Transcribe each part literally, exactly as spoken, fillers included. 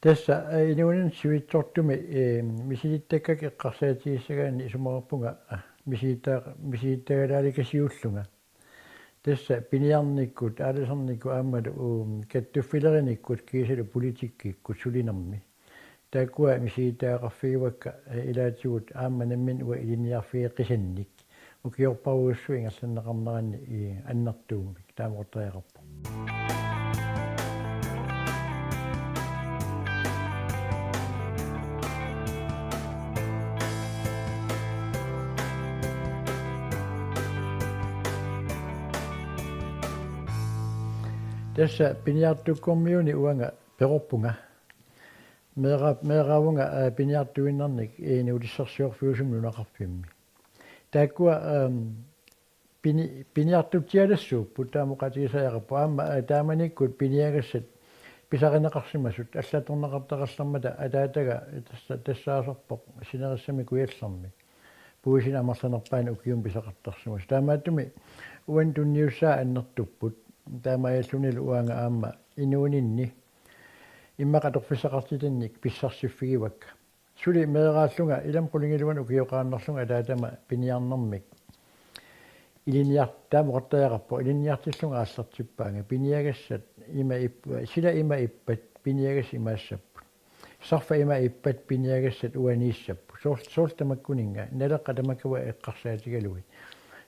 Tassa, eh, inuuninni sivitsortumik, eh, misilittakkakka eqqarsaatigissagaanni isumaqarpunga, ah, misilitta-, misilittagalaalikasiullunga. Tassa piniarnikkut, aalisarnikkut aammalu, um, kattuffilerinikkut kiisalu politikkikkut sulinermi. Taakkua misilittagaqarfigivakka, eh, ilaatigut aamma nammineq uanga ilinniarfigeqqisannik. Ukiorparujussuit ingerlanneqarneranni i annertuumik taama oqattariaqarpoq. Tassa piniartukkormiunik uanga perorpunga. Meera-, meeraavunga, aa, piniartuinnarnik inuussutissarsiorfiusumik nunaqarfimmi. Taakkua, aam, pini-, piniartutsialassuupput taama oqaatigisariaqarpoq. Aamma, aa, taamanikkut piniagassat pisarineqarsimasut allattorneqartaqartarmata ataataga tassa-, tassaasarpoq sinerissami Kujallermi. Puisinik amerlanerpaani ukiumut pisaqartarsimasoq. Taamaattumik uani tunniussaat annertupput. Taamaalillunilu uanga aamma inuuninni immaqa atorfissaqartitannik pissarsiffigaakka. Suli meeraallunga ilami qulingiluanut ukioqaannarlunga ataatama piniarnermik ilinniar-, taama oqattariaqarpoq, ilinniartillunga aallartippaanga. Piniagassat ima ip-, sila ima ippat, piniagassat imaassapput. Sarfat ima ippat, piniagassat uaniissapput. Soor-, soorlu tamakkuninnga, Naleqqap tamakkua eqqarsaatigalugit.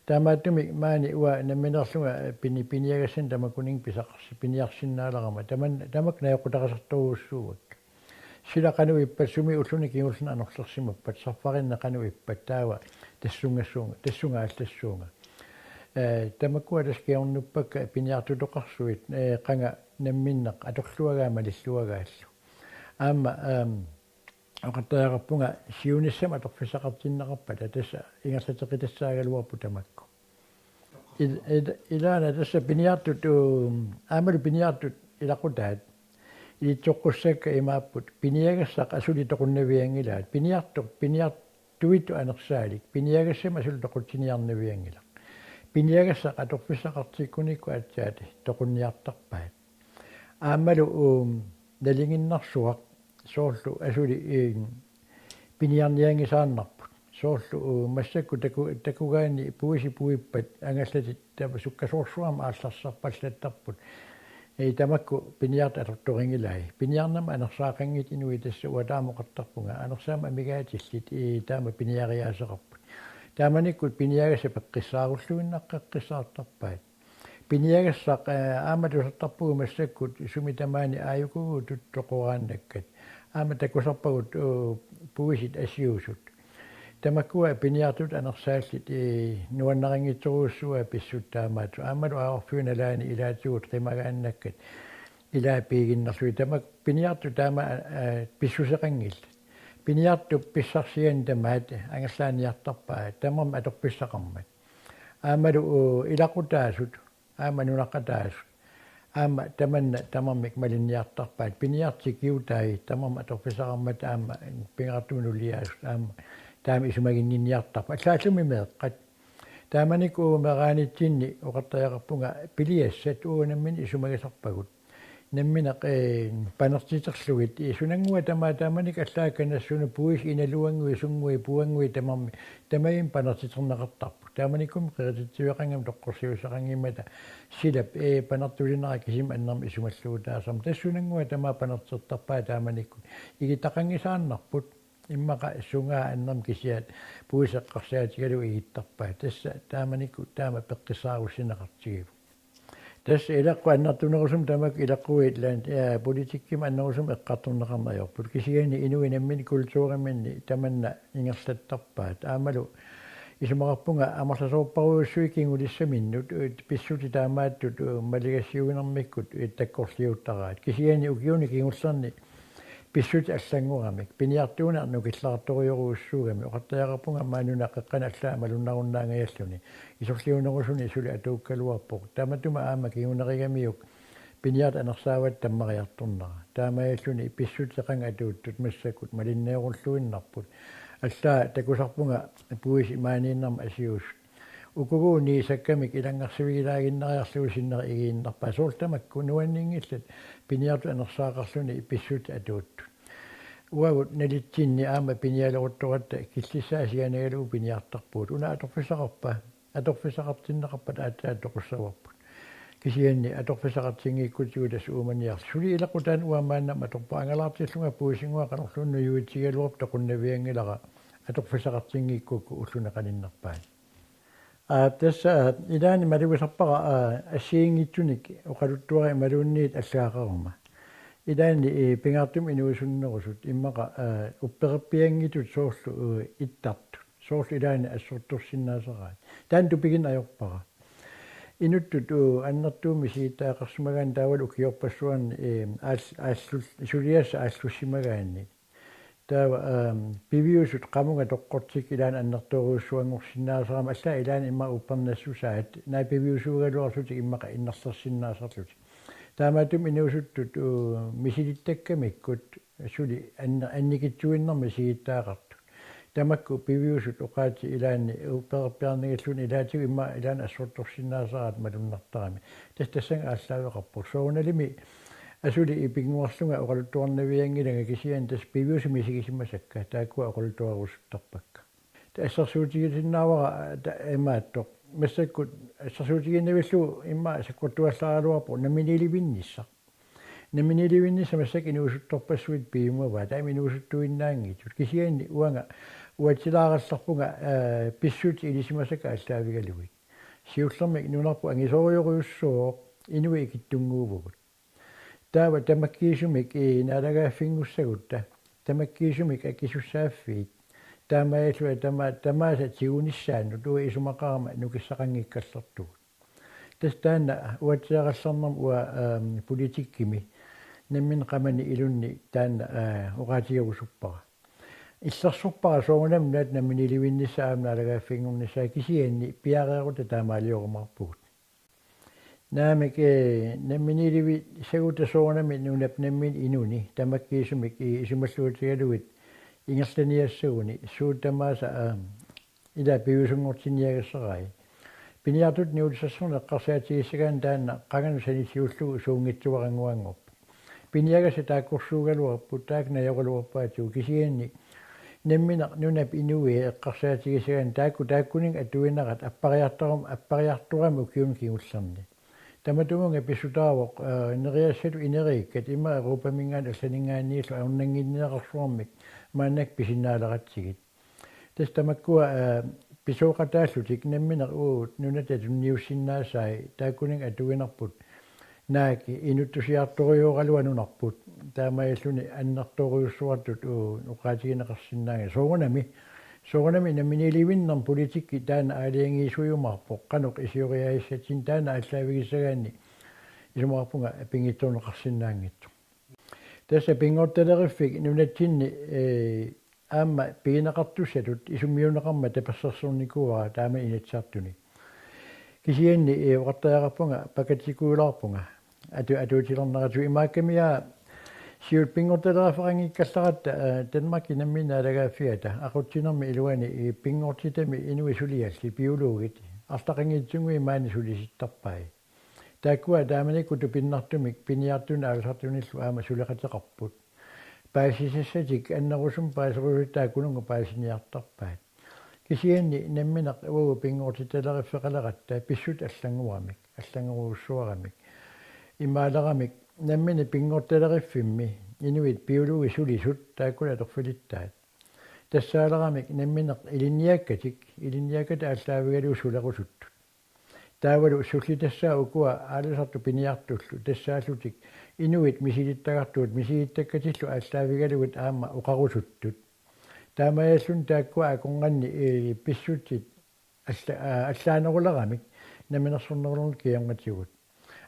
Taamaattumik maani uanga nammineerlunga pini-, piniagassanik tamakkuninnga pisaqarsi-, piniarsinnaalerama. Taman-, tamakku najoqqutaqasartorujussuuakka. Sila qanoq ippat, sumi ulluni kingullerni anorlersimappat, sarfarinnaq qanoq ippat, taava tassungassuunga, tassunga aallassuunga. Ee, tamakkua tassa kingornuppakka piniartutoqarsuit, ee, qanga namminneq atorluagaa malilluagaallu. Aamma, aam, oqattariaqarpunga siunissami atorfissaqartinneqarpata tassa ingerlateqqitassaagaluarput tamakku. Il-, il-, ilaana tassa piniartut, um, aammalu piniartut ilaqutaat ilitsoqqussakka imaapput: piniagassaq asuli toqunnavianngilaat. Piniartoq, piniartuitut anersaalik piniagassamik asuli toqutsiniarnavianngilaq. Piniagassaq atorfissaqartikkunikku aatsaat toqunniartarpaat. Aammalu, um, nalinginnarsuaq soorlu asuli, um, piniarnianngisaannarput. Soorlu, um, massakkut taku-, takugaanni puisit puippat angallatit taava sukkasoorsuarmik aallarsarpallattarput. Ee, tamakku piniartut atortorinngilai. Piniarnermik anersaaqanngitsut inuit tassa uanga taama oqartarpunga. Anersaammat amigaatillit, ee, taama piniariaaseqarput. Taamanikkut piniagassat peqqissaarulluinnaqqeqqissaartarpaat. Piniagassaq, ee, aamma tusartarpugut massakkut sumi tamaani aajukugutut toqoraannakkat. Aamma takusarpagut, uu, puisit asiusut. Tamakkua piniartut anersaallit, ee, nuannarinngitsorujussuuaat pissutsit taamaattut. Aammalu ajorfiup nalaani ilaatigut qimagaannakkat ilaat piiginnarlugit. Tamakku piniartut taama, ee, pissuseqanngillat. Piniartup pissarsiani tamaat angerlaanniartarpaat tamarmik atorfissaqarmat. Aammalu, uu, ilaqutaasut, aamma nunaqqataasut, aamma tamanna tamarmik malinniartarpaat. Piniartut tikiutai tamarmik atorfissaqarmata aamma pingaartumik nuliaasut aamma taama isumaginninniartarput. Allaallumi meeqqat. Taamanikkut meeraanitsinni oqattariaqarpunga piliassat uagut nammineq isumagisarpagut. Nammineq, ee, panertiterlugit, ee, sunannguaq tamaat taamanikkut allaat kanassunut puisit inaluannguit, sunnguit, puannguit tamarmik, tamarmik panertiterneqartarput. Taamanikkummi qerititsiveqanngimmat toqqorsiussaqanngimmata silap, ee, panertulinera kisimi annermik isumalluutaasarmat. Tassa sunannguaq tamaat panertitertarpaat taamanikkut. Igitaqanngisaannarput. Immaqa sungaa annermik kisiat puisit eqqarsaatigalugit igittarpaat. Tassa taamanikkut taama peqqissaarussineqartigivoq. Tassa ilaqqut annertunerusumik tamakku ilaqquit lan-, ee, politikkimik annerusumik eqqartorneqarneq ajorput. Kisianni inuit namminneq kulturiminni tamanna ingerlattarpaat. Aammalu isumaqarpunga amerlasoorparujussuit kingulissaminnut, ee, pissutsit taamaattut, ee, maligassiuinermikkut, ee, takkorliuttaraat. Kisianni ukiuni kingullerni pissutsit allanngoramik, piniartuuneq nukillaartorujorujussuugami, oqattariaqarpunga maani una qeqqani allaat malunnarunnaangajalluni, isorliunerusuni suli atuukkaluarpoq, tamatuma aamma kingunerigamiuk piniartut anersaavatit tammariartornera. Taamaalilluni pissutsit qanga atuuttut massakkut malinnaajorulluinnarput. Allaat takusarpunga puisit maaniinnermik asiusut. Ukuguuni sakkamik ilanngarsivigilaaginnariarlugu sinnera igiinnarpaat, soorlu tamakku nuanninngillat piniartut anersaaqarluni pissutsit atuuttut. Uagut nalitsinni aamma pinialeruttoratta killissaa sianagalugu piniartarpugut. Una atorfissaqarpa? Atorfissaqartinneqarpat aatsaat toqussavarput. Kisianni atorfissaqartinngikkutigut tassa uumaniarli. Suli ilaqutaani uanga maannamut atorpara, angalaartillunga puisinnguaq qanorluunniit nujuitsigigaluarpat toqunnavianngilara atorfissaqartinngikkukku ulluni qaninnerpaani. Aa, tassa, aa, ilaanni malugisarpara, aa, assigiinngitsunik oqaluttuarit imaluunniit allagaqaruma. Ilaanni, ee, pingaartumik inuusunnerusut immaqa, aa, uppererpianngitsut soorlu, ee, ittartut. Soorlu ilaanni assortorsinnaasaraat. Taanna tupigineq ajorpara. Inuttut, uu, annertuumik misigittagaqarsimagaanni taavalu ukiorpassuarni, ee, aal-, aallul-, suliassaq aallussimagaanni. Taava, aam, piviusut qamunga toqqortikkut ilaanni annertoorujussuanngorsinnaasarami, allaat ilaanni immaqa uppernassusaat, naak piviusuugaluarlutik immaqa innerlersinnaasarlutik. Taamaattumik inuusuttut, uu, misilittakkamikkut suli anne-, annikitsuinnarmik misigittagaqartut. Tamakku piviusut oqaatsit ilaanni uppererpiarnagilluni ilaatigut immaqa ilaanni assortorsinnaasaraat malunnartarami. Tassa tassannga aallaaveqarpoq. Soorunalimi asuli pinnguarlunga oqaluttuarnavianngilanga, kisianni tassa piviusut misigisimasakka taakkua oqaluttuarerusuttarpakka. Tassa assersuutigisinnaavara, aa, ta-, imaattoq. Massakkut assersuutigiinnavillugu immaqa sakkortuallaaraluarpoq namminiilivinnissaq. Namminiilivinnissaq massakkut inuusuttorpassuit piumavaat, taama inuusuttuinnaanngitsut. Kisianni uanga uatsilaarallarpunga, aa, pissutsit ilisimasakka aallaavigalugit. Siullermik nunarput angisoorujorujussuuvoq, inuit ikittunnguuvugut. Taava tamakkiisumik, ee, naalagaaffinngussagutta, tamakkiisumik akisussaaffiit, taamaalilluni tama-, tamaasa tigunissaannut uagut isumaqarama nukissaqanngikkallartugut. Tassa taanna uatsiarallarnermi uanga, aam, politikkimi nammineq qamani ilunni taanna, aa, oqaatigerusuppara. Illersorpara soorunami nunat namminiilivinnissaq aamma naalagaaffinngornissaa, kisianni piareerutta taamaaliorumaarpugut. Naamik, ee, namminiilivissagutta soorunami nunap nammineq inuni tamakkiisumik, ee, isumalluutigalugit ingerlaniassaguni suut tamaasa, aa, ila piviusunngortinniagassarai. Piniartutut niulisarsiorneq eqqarsaatigissagaanni taanna qanganut sanilliullugu suunngitsuarannguanngorpoq. Piniagassat taakkorsuugaluarput, taakku najoraluarpaatigut, kisianni nammineq nunap inui eqqarsaatigissagaanni taakku taakkuninnga atuinerat appariartoram-, appariartoramik ukiuni kingullerni. Tamatumunnga pissutaavoq, aa, nerisassatut ineriikkat immaqa Europaminngaanniit allaninngaanniillu ajornannginneqarsuarmik maannakkut pisinnaaleratsigu. Tassa tamakkua, aa, pisooqataallutik nammineq uagut nunatut tunniussinnaasai taakkuninnga atuinerput, naak inuttusiartorujooraluarluni nunarput, taamaalilluni annertoorujussuartut uagut oqaatigineqarsinnaanngillat. Soorunami, soorunami namminiilivinnermi politikki taanna aalajangiisuujumaarpoq, qanoq ilioriaassatsigu taanna aallaavigissagaanni isumaqarpunga pinngitsoorneqarsinnaanngitsoq. Tassa pinngortitaleriffik nunatsinni, ee, aamma pigineqartussatut isummiunneqarmat tapersersornikuuara taama Inatsisartuni. Kisianni, ee, oqartariaqarpunga, pakatsikujulaarpunga atu-, atuutilerneratigut. Imaakkamiaa siulleq pinngortitaleriffeqanngikkallarpara, ee, Danmarkip nammineq naalagaaffiata aqutsinermi iluani, ee, pinngortitami inuit suliallit, biologit, arlaqanngitsunnguit maani sulisittarpai. Taakkua taamanikkut tupinnartumik piniartunit aalisartunillu aamma suleqateqarput. Paasisassatik annerusumik paaserusut taakkununnga paasiniartarpaat. Kisianni nammineq uagut pinngortitaleriffeqaleratta pissutsit allanngoramik, allanngorujussuaramik, imaaleramik, nammineq pinngortitaleriffimmi inuit biologit sulisut taakkulu atorfilittaat. Tassaaleramik nammineq ilinniakkatik, ilinniakkatik aallaavigalugit sulerusuttut. Taavalu sullitassaat ukua aalisartut piniartullu tassaallutik inuit misilittagartugut, misilittakkatillu aallaavigalugit aamma oqarusuttut. Taamaalilluni taakkua akornanni, ee, pissutsit alla-, aa, allaaneruleramik namminersornerulerneq kingornatigut.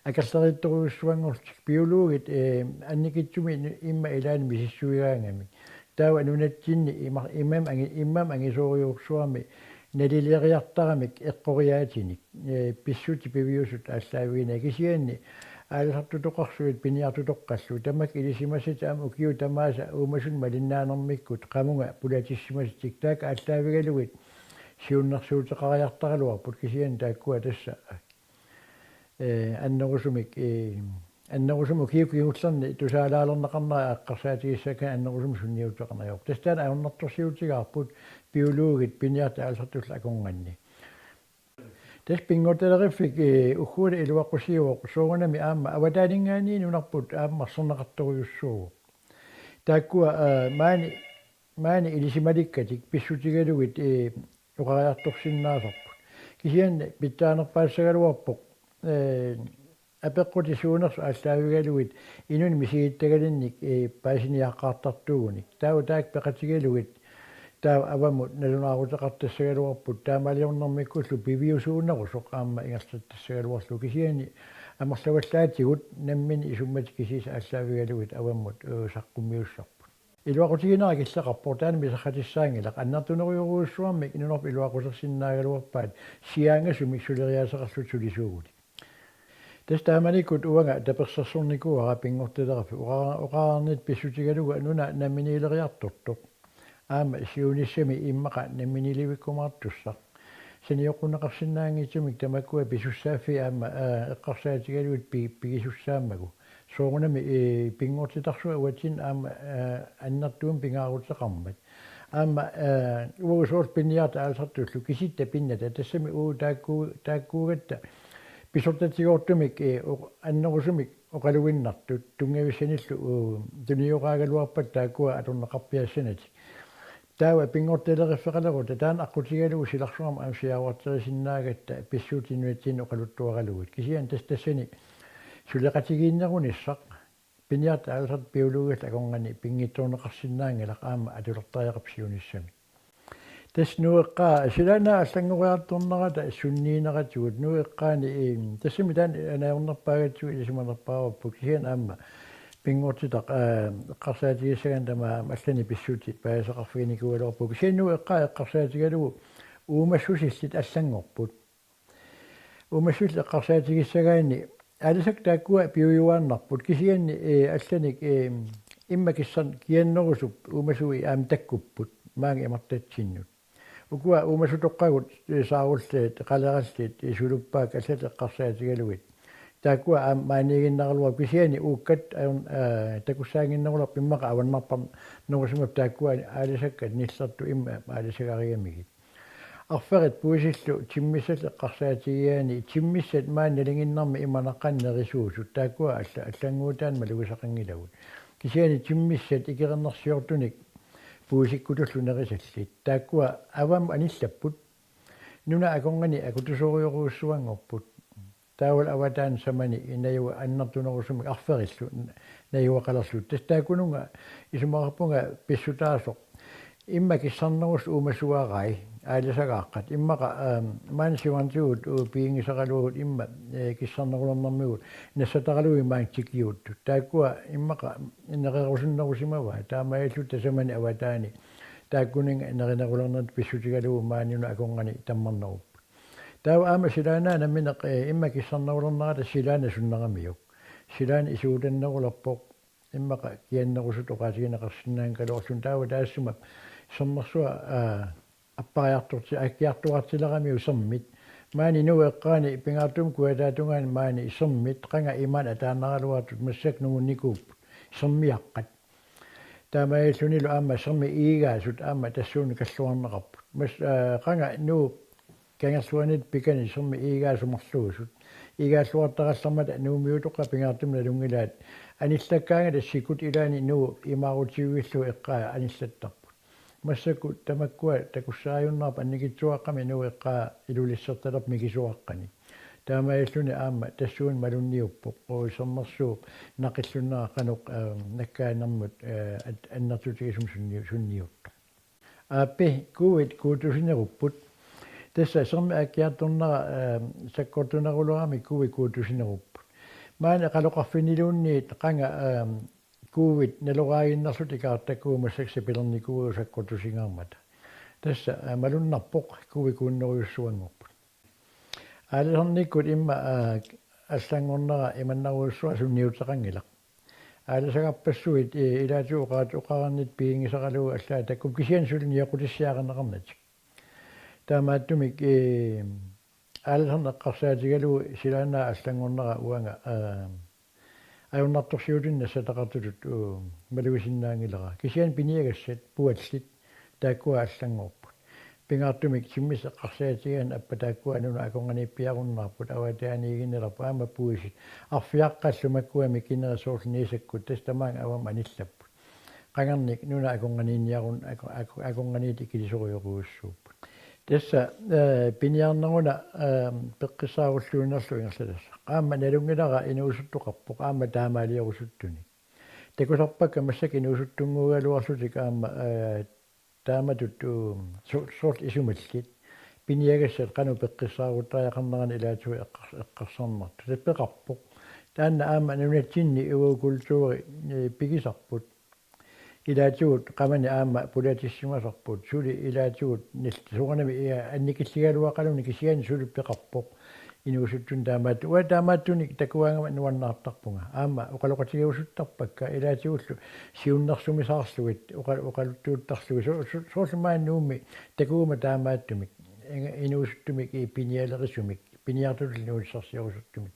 Akerleriittorujussuanngorlutik biologit, ee, annikitsumik immaqa ilaanni misissuigaangamik. Taava nunatsinni ima-, immami angi-, immami angisoorujussuarmi naliliariartaramik eqqoriaatinik, ee, pissutsit piviusut aallaavigineq, kisianni aalisartutoqarsuit piniartutoqqallu tamakku ilisimasatik aamma ukiut tamaasa uumasut malinnaanermikkut qamunga pulatissimasatik taakku aallaavigalugit siunnersuuteqariartaraluarput kisianni taakkua tassa, ee, annerusumik, ee, annerusumik ukiup kingullerni tusaalaalerneqarnera eqqarsaatigissagaanni annerusumik sunniuteqarneq ajorpoq. Tassa taanna ajornartorsiutigaarput biologit piniartut aalisartullu akornanni. Tassa pinngortileriffik, ee, ugguuna iluaqusiuvoq soorunami aamma avataaninngaanniit nunarput aamma arserneqartorujussuuvoq. Taakkua, ee, maani, maani ilisimalikkatik pissutigalugit, ee, oqariartorsinnaasarput. Kisianni pitsaanerpaassagaluarpoq, ee, apeqqutit suunersut aallaavigalugit inunnik misigittagalinnik, ee, paasiniaqqaartartuugunik. Taava taakku peqatigalugit taava avammut nalunaaruteqartassagaluarput taamaaliornermikkullu piviusuunerusoq aamma ingerlattassagaluarlugu. Kisianni amerlavallaatigut nammineq isummatit kisiisa aallaavigalugit avammut, ee, saqqummiussarput. Iluaqutiginera killeqarpoq, taanna miserratissaanngilaq, annertunerujorujussuarmik nunarput iluaqusersinnaagaluarpaat siaangasumik suleriaaseqarlutik sulisuugunik. Tassa taamanikkut uanga tapersersornikuuara pinngortileriffik oqa-, oqarnittut pissutigalugu nuna namminiileriartortoq. Aamma siunissami immaqa namminiilivikkumaartussaq. Sanioqqunneqarsinnaanngitsumik tamakkua pisussaaffii aamma, ee, eqqarsaatigalugit pi-, pigisussaammagu. Soorunami, ee, pinngortitarsuaq uatsinnut aamma, ee, annertuumik pingaaruteqarmat. Aamma, ee, uagut soorlu piniartut aalisartullu kisitta pinnata. Tassami uagut taakku-, taakkuugatta pisortatigoortumik, ee, oq-, annerusumik oqaluginnartut tunngavissanillu, ee, tunioraagaluarpata taakkua atorneqarpiassanatik. Taava pinngortileriffeqalerutta taanna aqqutigalugu silarsuarmut aamma siaruarterisinnaagatta pissutsit nunatsinnut oqaluttuaralugit. Kisianni tassa tassani suleqatigiinnerunissaq piniartut aalisartut biologillu akornanni pinngitsoorneqarsinnaanngilaq aamma atulertariaqarpoq siunissami. Tassa Nuup eqqaa silaannaa allanngoriartornerata sunniineratigut Nuup eqqaani, ee, tassami taanna anajornerpaagatsigu ilisimanerpaavarput kisianni aamma pinngortitaq, ee, eqqarsaatigissagaanni tamaat allanik pissutsit paasisaqarfiginikuugaluarput. Kisianni Nuup eqqaa eqqarsaatigalugu uumassusillit allanngorput. Uumassusillit eqqarsaatigissagaanni aalisakkat taakkua piujuaannarput. Kisianni, ee, allanik, ee, immaqa kissarn-, kiannerusup uumasui aamma takkupput maanga imartatsinnut. Ukua uumasutoqqagut, ee, saarulliit, qalerallit, ee, suluppaakkat allat eqqarsaatigalugit. Taakkua aamma maaniiginnaraluarput kisianni uukkat ajorn-, ee, takussaannginnerulerput immaqa avannarparnerusimapput taakkua aalisakkat nillertut immaqa aalisagarigamigit. Arferit puisillu timmissat eqqarsaatigigaanni timmissat maani nalinginnarmi immaqa naqqani nerisuusut taakkua alla-, allannguutaannik malugisaqanngilagut. Kisianni timmissat ikerinnersiortunik puisikkutullu nerisallit. Taakkua avammut anillapput. Nunap akornanni akutusoorujorujussuanngorput. Taavalu avataani samani najugaq annertunerusumik arferillu najugaqalerlutik. Tassa taakkununnga isumaqarpunga pissutaasoq. Immaqa kissarnerusoq uumasuarai aalisagaaqqat. Immaqa, aam, maani siuarnatigut, uu, piginngisaraluagut immaqa, ee, kissarnerulernermigut nassataralugu maani tikiuttut. Taakkua immaqa nererusunnerusimavaat. Taamaalilluta tasamani avataani taakkuninnga nerinerulernerata pissutigalugu maani nunap akornanni tammarnerupput. Taava aamma silaannaa nammineq, ee, immaqa kissarnerulernerata silaanna sunneramiuk. Silaanna isuutannerulerpoq immaqa kiannerusutut oqaatigineqarsinnaanngikkaluarluni taava taassuma sermersuaq, aa, appariartorti-, aakkiartuaartileramiuk sermit. Maani Nuup eqqaani pingaartumik kujataatungaani maani sermit qanga imaanut ataannaraluartut massakkut nungunnikuupput sermiaqqat. Taamaalillunilu aamma sermip iigaasut aamma tassuuna kalluarneqarput. Mas-, aa, qanga Nuup kangerluanit pikani sermip iigaasut marluusut. Iigaalluartarallarmata Nuummiutoqqat pingaartumik nalunngilaat. Anillakkaangata sikkut ilaanni Nuup imaarutigillugu eqqaa anillattarput. Massakkut tamakkua takussaajunnaarput annikitsuaqqamik Nuup eqqaa Ilulissertalerpoq mikisuaqqani. Taamaalilluni aamma tassuuna malunniuppoq, uu, sermersuup naqillunnera qanoq, aa, nakkaanermut, aa, at-, annertutigisumik sunni-, sunniuttoq. Aappi, kuuit kuutusinerupput. Tassa sermip aakkiartornera, aa, sakkortunerulerami kuuit kuutusinerupput. Maani eqaloqarfinniluunniit qanga, aa, kuuit naloraaginnarlutik ikaartakkuumassaksi pilernikuuagut sakkortusingaarmata. Tassa, aa, malunnarpoq kuuit kuunnerujussuanngorput. Aalisarnikkut immaqa, aa, allanngornera imannarujussuaq sunniuteqanngilaq. Aalisagarpassuit, ee, ilaatigut oqaat-, oqarnittut piginngisaralugu allaat takkupput kisianni suli nioqqutissiarineqarnatik. Taamaattumik, ee, aalisarneq eqqarsaatigalugu silaannaap allanngornera uanga, ee, ajornartorsiutinik nassataqartutut, uu, malugisinnaanngilara. Kisianni piniagassat puallit taakkua allanngorput. Pingaartumik timmissaa eqqarsaatigaanni appa taakkua nunap akornanniippiarunnaarput, avataaniiginnalerput aamma puisit. Arfiaqqallu makkuamik kinera soorlu niisakkut tassa tamaanga avammut anillapput. Qangarnik nunap akornanniinniarun-, ako-, ako-, akornanniit ikilisorujorujussuupput. Tassa, ee, piniarneruna, ee, peqqissaarulluinnarlugu ingerlatassaq. Aamma nalunngilara inuusuttoqarpoq, aamma taamaaliorusuttuni. Takusarpakka massakkut inuusuttunnguugaluarlutik aamma, ee, taamatut, uu, so-, soorlu isumallit. Piniagassat qanoq peqqissaaruttariaqarnerannik ilaatigut eqqars-, eqqarsarnartut. Tassa peqarpoq. Taanna aamma nunatsinni uagut kulturi, ee, pigisarput. Ilaatigut qamani aamma pulatissimasarput, suli ilaatigut nil-, soorunami ia annikilligaluaqaluni kisianni suli peqarpoq. Inuusuttuni taamaat-, uanga taamaattunik takugaangama nuannaartarpunga. Aamma oqaloqatigiusuttarpakka ilaatigullu siunnersumisaarlugit, oqa-, oqaluttuuttarlugit. So-, so-, soorlu maani Nuummi takuguma taamaattumik. Inga-, inuusuttumik, ee, pinialerisumik, piniartutullu inuussutissarsiorusuttumik.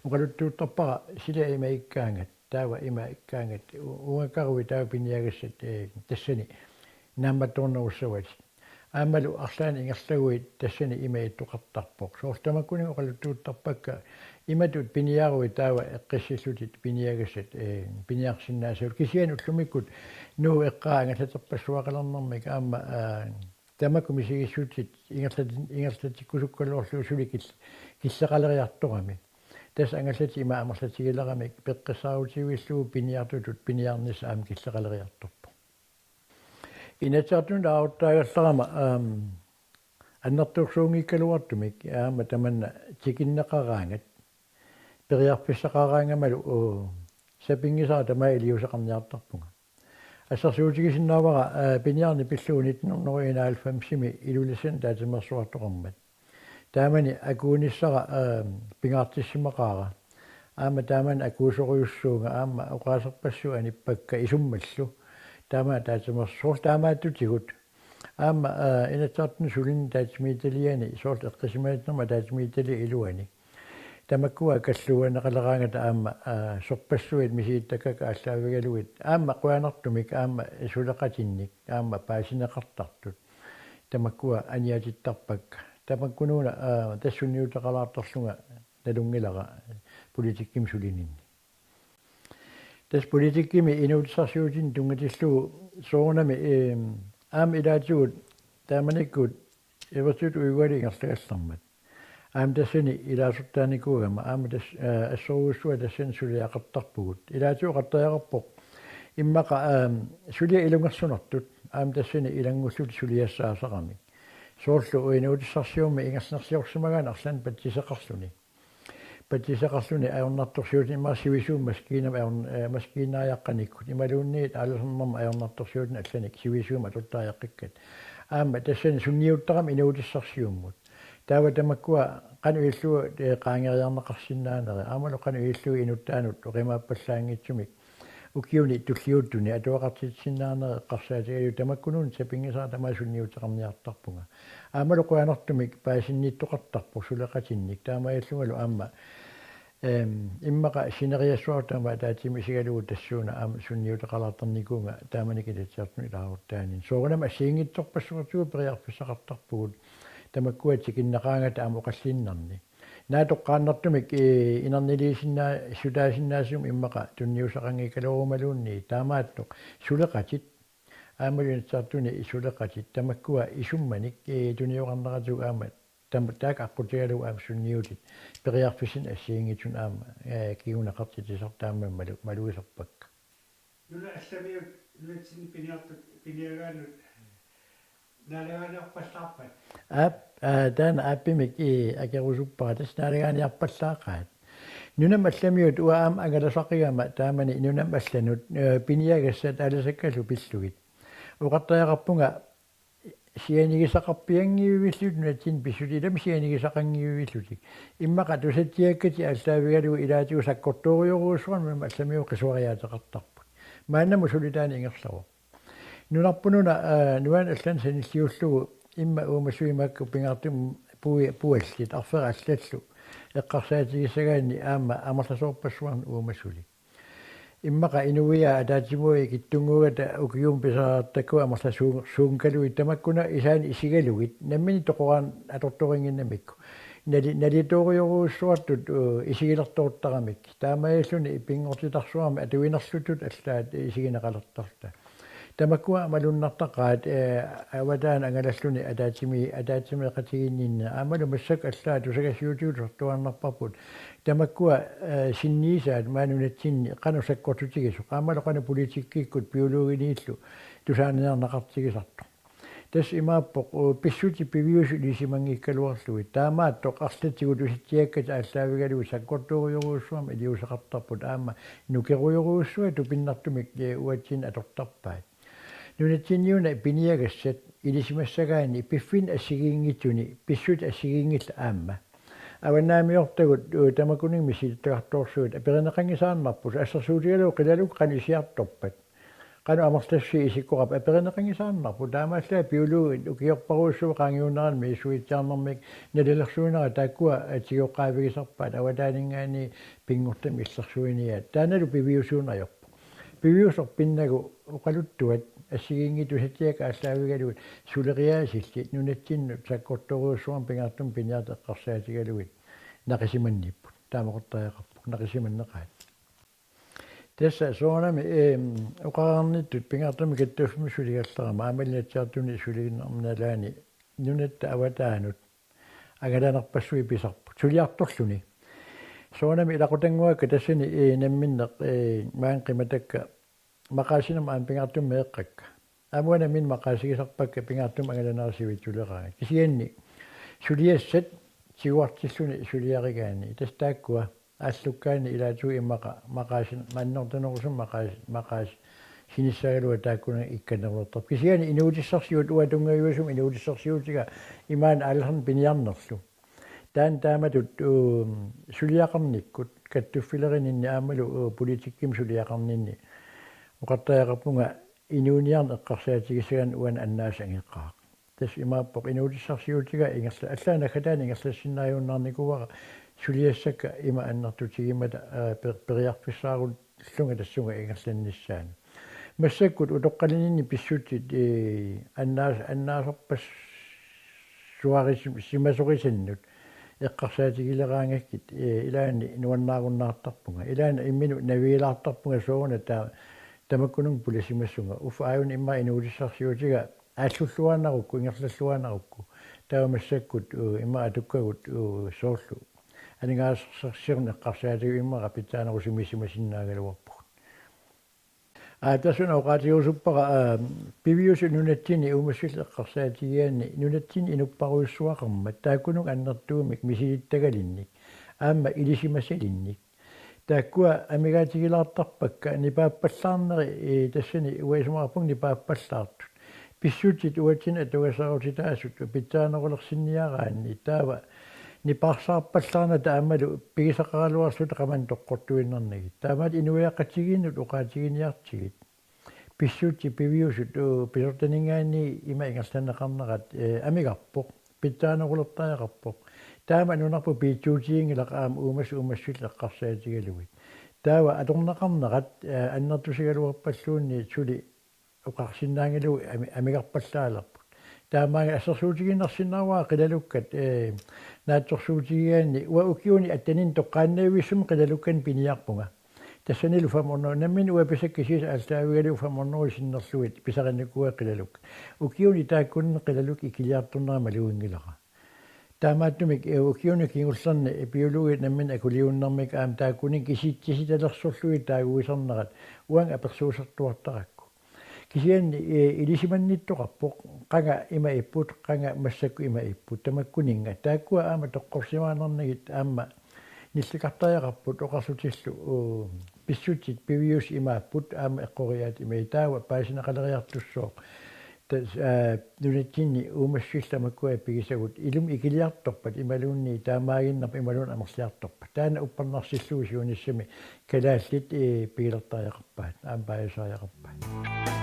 Oqaluttuuttarpara sila ima ikkaangat. Taava ima ikkaangat u-, uungakkaaruit taava piniagassat, ee, tassani naammattoornerussavatit. Aammalu arlaannik ingerlaguit tassani ima ittoqartarpoq. Soorlu tamakkuninnga oqaluttuuttarpakka imatut piniaruit taava eqqissillutit piniagassat, ee, piniarsinnaasavut. Kisianni ullumikkut Nuup eqqaa angallaterpassuaqalernermik aamma, aa, tamakku misigissutsit ingerlati-, ingerlatikkusukkaluarlugu suli kil-, killeqaleriartorami. Tassa angallatit ima amerlatigileramik peqqissaarutivillugu piniartutut piniarnissaq aamma killeqaleriartorpoq. Inatsisartuni aaruttaagallarama, aam, annertuersuunngikkaluartumik aamma tamanna tikinneqaraangat periarfissaqaraangamalu, uu, sapinngisara tamaat iliuuseqarniartarpunga. Assersuutigisinnaavara, aa, piniarneq pillugu nitten hundrede enoghalvfemsimi Ilulissani taatsimeersuartoqarmat. Taamani akuunissara, aa, pingaartissimaqaara. Aamma taamani akuusorujussuuvunga aamma oqaaserpassuit anippakka isummallu. Taama taatsimeersuartoq taamaattutigut. Aamma, aa, Inatsisartuni sulini ataatsimiititaliani soorlu eqqisimasassarnermut ataatsimiititaliap iluani. Tamakkua kalluuanneqaleraangata aamma, aa, sorpassuit misigittakkakka aallaavigalugit. Aamma qujanartumik aamma suleqatinnik aamma paasineqartartut. Tamakkua aniatittarpakka. Tamakkunuuna, aa, tassa sunniuteqalaartarlunga nalunngilara politikkimi sulininni. Tassa politikkimi inuutissarsiutini tunngatillugu soorunami, eem, aamma ilaatigut taamanikkut Evertip uiguali ingerlagallarmat. Aamma tassani ilaasortaanikuugama, aamma tas-, aa, assorujussuaq tassani suliaqartarpugut. Ilaatigut oqartariaqarpoq immaqa, aam, suliat ilungersunartut, aamma tassani ilanngullutik suliassaasarami. Soorlu inuutissarsiornermi ingerlaarsiorsimagaanni arlaannik patsiseqarluni. Patsiseqarluni ajornartorsiutini immaqa sivisuumik maskiinamik ajorn-, ee, maskiinariaqqanikkut. Imaluunniit aalisarnermut ajornartorsiutini allanik sivisuumik atortariaqqikkat. Aamma tassani sunniuttarami inuutissarsiummut. Taava tamakkua qanoq ilillugu, ee, qaangeriarneqarsinnaanerit. Aammalu qanoq ilillugu inuttaanut oqimaappallaanngitsumik ukiuni tulliuttuni atuaqartitsisinnaanerit eqqarsaatigalugu tamakkunuuna sapinngisara tamaat sunniuteqarniartarpunga. Aammalu qujanartumik paasinnittoqartarpoq suleqatinnik. Taamaalillungalu aamma, eem, immaqa sineriassuartut aamma ataatsimiigalugu tassuuna aamma sunniuteqalaartarnikuuvunga taamanikkut Inatsisartuni ilaasortaanini. Soorunami assigiinngitsorpassuartigut periarfissaqartarpugut. Tamakkua tikinneqaraangata aamma oqallinnarni. Naatsoqqaannartumik, ee, inerniliisinnaa-, sutaasinnaasumik immaqa tunniussaqanngikkaluarumaluunniit taamaattoq suleqatit. Aammalu Inatsisartuni suleqatit. Tamakkua isummanik, ee, tunioqarneratigut aamma tam-, taakku aqqutigalugu aamma sunniutit. Periarfissanik assigiinngitsunik aamma, ee, kinguneqartitsisartut aamma malu-, malugisarpakka. Nunat allamiut nunatsinni piniartut piniagaannut naalagaaniarpallaarpat? Aap, aa, taanna aappimik, ee, akerusuppara tassa naalagaaniarpallaaqaat. Nunamut allamiut uanga aamma angalasaqigama taamani nunamut allanut, ee, piniagassat aalisakkallu pillugit. Oqartariaqarpunga sianigisaqarpianngivillutik nunatsinni pissutsit ilami sianigisaqanngivillutik. Immaqa tusatsiakkatik aallaavigalugu ilaatigut sakkortoorujorujussuarnik nunamut allamiut qisuariaateqartarput. Maannamut suli taanna ingerlavoq. Nunarput una, aa, nuanneq allanut sanilliullugu Immaqa uumassuit makku pingaartumik pui-, puallit arferit allallu eqqarsaatigissagaanni aamma amerlasoorpassuarnik uumassuit. Immaqa inuiaat ataatsimuuit kittunnguugata ukiumut pisariaqartut taakku amerlasuunngalugit tamakkua isaanni isigalugit namminneq toqoraaneq atortorinnginnamikku. Nali-, nalitoorujorujussuartut, uh, isigilertoortaramik. Taamaalilluni pinngortitarsuarmi atuinerlutut allaat isigineqalertarluta. Tamakkua malunnartaqaat, eh, avataanut angalalluni ataatsimi-, ataatsimeeqatigiinninneq. Aammalu massakkut allaat tusagassiuutitigut sortuaannarparput. Tamakkua, eh, sinniisaat maani nunatsinni qanoq sakkortutigisoq. Aammalu qanoq politikkikkut biologiniillu tusaaniarneqartigisartoq. Tassa imaappoq, uh, pissutsit piviusut ilisimanngikkaluarlugit. Taamaattoq arlatigut usatsiakkat aallaavigalugit sakkortoorujorujussuarmik iliuuseqartarput aamma nukerujorujussuaq tupinnartumik, eh, uatsinnut atortarpaat. Nunatsinniuna piniagassat ilisimassagaanni piffinni assigiinngitsuni pissutsit assigiinngillat aamma. Avannaamiortagut, uh, tamakkuninnga misilittagartoorsuit aperineqanngisaannarput assersuutigalugu qilalukkut qanoq isiartorpat. Qanoq amerlassusiat isikkoqarpat aperineqanngisaannarput. Taamaallaat biologit ukiorparujussuit qaangiunneranni misissuitsiarnermik nalilersuinera taakkua tigooqqaavigisarpaat avataaninngaanniit pinngortitami illersuiniaat. Taannalu piviusuuneq ajorpoq. Piviusoq pinnagu oqaluttuat assigiinngitsut usatsiakkat aallaavigalugit suleriaasillit nunatsinnut sakkortoorujussuarmik pingaartumik piniartut eqqarsaatigalugit naqisimanniipput. Taama oqartariaqarpoq, naqisimanneqaat. Tassa soorunami, eem, oqarnittut pingaartumik kattuffimmut suligallarama aamma Inatsisartuni suliginnarmi nalaani nunatta avataanut angalanerpassuit pisarput. Suliartorluni. Soorunami ilaqutannguakka tassani, eh, namminneq, eh, maani qimatakka maqaasinermut aamma pingaartumik meeqqakka. Aamma uanga nammineq maqaasigisarpakka pingaartumik angalanerit sivitsuleraangat. Kisianni suliassat tiguartilluni suliarigaanni. Tassa taakkua aallukkaanni ilaatigut immaqa maqaasin-, annertunerusumik maqaas-, maqaasinissagaluarput taakkununnga ikkannerulertarput. Kisianni inuutissarsiut uanga tunngaviusumik inuutissarsiutiga imaannak aallarnermik piniarnerlu. Taanna taamatut, um, suliaqarnikkut kattuffilerininni aammalu, uh, politikkimi suliaqarninni oqartariaqarpunga inuuniarneq eqqarsaatigissagaanni uani annaasaq angeqaaq. Tassa imaappoq inuutissarsiutiga ingerla-, allaat naggataani ingerlassinnaajunnaarnikuuara suliassakka ima annertutigimmata, aa, per-, periarfissaarullunga tassunga ingerlannissaanut. Massakkut utoqqalininni pissutsit, ee, annaas-, annaasarpassuaris-, simasorisannut eqqarsaatigileraangakkit, ee, ilaanni nuannaarunnaartarpunga. Ilaanni imminut navigilaartarpunga sooruna ta-, tamakkununnga pulasimasunga. Uffa aajuna immaqa inuutissarsiutiga aallulluaannarukku, ingerlalluaannarukku. Taava massakkut, uu, immaqa atukkagut, uu, soorlu aningaasarsiorneq eqqarsaatigalugu immaqa pitsaanerusimisimasinnaagaluarpugut. Aa, tassuuna oqaatigerusuppara, aa, piviusut nunatsinni uumassusillit eqqarsaatigigaanni nunatsinni inupparujussuaqarmat taakkununnga annertuumik misilittagalinnik aamma ilisimasalinnik. Taakkua amigaatigilaartarpakka nipaappallaarneri, ee, tassani uanga isumaqarpunga nipaappallaartut. Pissutsit uatsinnut atugasaarutitaasut pitsaanerulersinniaraanni taava nipaarsaarpallaarnata aammalu pigisaqaraluarluta qamani toqqortuinnarnagit. Taamaattoq inuiaqatigiinnut oqaatiginiartigit. Pissutsit piviusut, uu, pisortaninngaanniit ima ingerlanneqarnerat, ee, amigarpoq, pitsaanerulertariaqarpoq. Taama nunarput piitsuutiginngilaq aamma uumassut uumassusillit eqqarsaatigalugit. Taava atorneqarnerat, ee, annertusigaluarpalluunniit suli oqarsinnaanngilagut ami-, amigarpallaalerput. Taamaanngilaq assersuutigiinnarsinnaavara qilalukkat, ee, naatsorsuutigigaanni uanga ukiuni attaninni toqqaannavissumik qilalukkanik piniarpunga. Tassanilu fem hundrede, nammineq uanga pisakka kisiisa aallaavigalugu fem hundrede sinnerlugit pisarinikuuakka qilalukkat. Ukiuni taakkununnga qilalukkat ikiliartornerat maluginngilara. Taamaattumik, ee, ukiuni kingullerni, ee, biologit namminneq akuliunnermik aamma taakkuninnga kisitsisitalersorlugit taaguisarnerat uanga apersuusartuartarakku. Kisianni, ee, ilisimannittoqarpoq, qanga ima ipput, qanga massakkut ima ipput, tamakkuninnga. Taakkua aamma toqqorsimaannarnagit aamma nillikartariaqarput oqarlutillu, uu, pissutsit piviusut imaapput aamma eqqoriaatsit imaat, taava paasineqaleriartussooq. Tas-, aa, nunatsinni uumassusillit tamakkua pigisagut ilumut ikiliartorpat imaluunniit taamaaginnarpat imaluunniit amerliartorpat. Taanna uppernarsillugu siunissami kalaallit, ee, pigilertariaqarpaat, aamma paasisariaqarpaat.